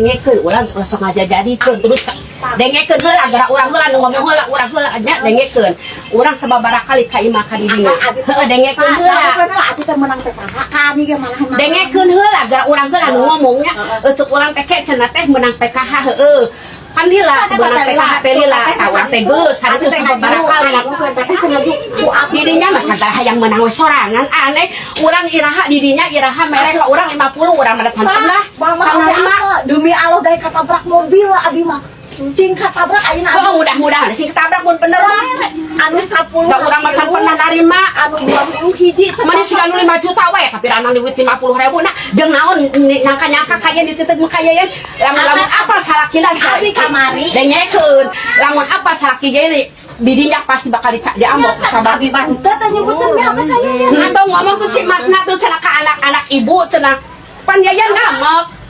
Dengekeun urang sok ngajajadikeun, terus dengekeun heula gara urang heula nu ngomong heula, urang heula nya. Dengekeun urang sababaraha kali ka imah ka didinya. Heueuh, dengekeun heula. Heula atuh teh menang PKH kami ge malahan. Dengekeun heula gara urang heula nu ngomongnya. Ceuk urang teh ke cenah teh menang PKH, heueuh pan lila menang PKH teh lila. Tah, urang teh geus hari itu sababaraha kali didinya mah sagala hayang menang we sorangan. Aneh urang iraha didinya, iraha mere ka urang 50, urang mah can pernah Mama. Can nerima. Demi Allah, dari katabrak mobil abi mah. Cing katabrak ayeuna abi. Oh, mudah-mudahan sing ketabrak pun bener mah. Anu 10. Da urang mah can pernah narima. Anu 20 hiji. Mana sih anu 5 juta wae, tapi rana duit 50 ribu. Nah, jeung naon nyangka-nyangka kaya dititip mah kaya yen lamun-lamun apa salakina. Abi kamari. Dengekeun, lamun apa salaki ini didinya pasti bakal dicak diamok sabar. Abi mah henteu teh nyebuteun mi apa kaya yen. Entong ngomong tuh si Masna tuh cenah ka anak-anak ibu cenah pan Yayan ngamek.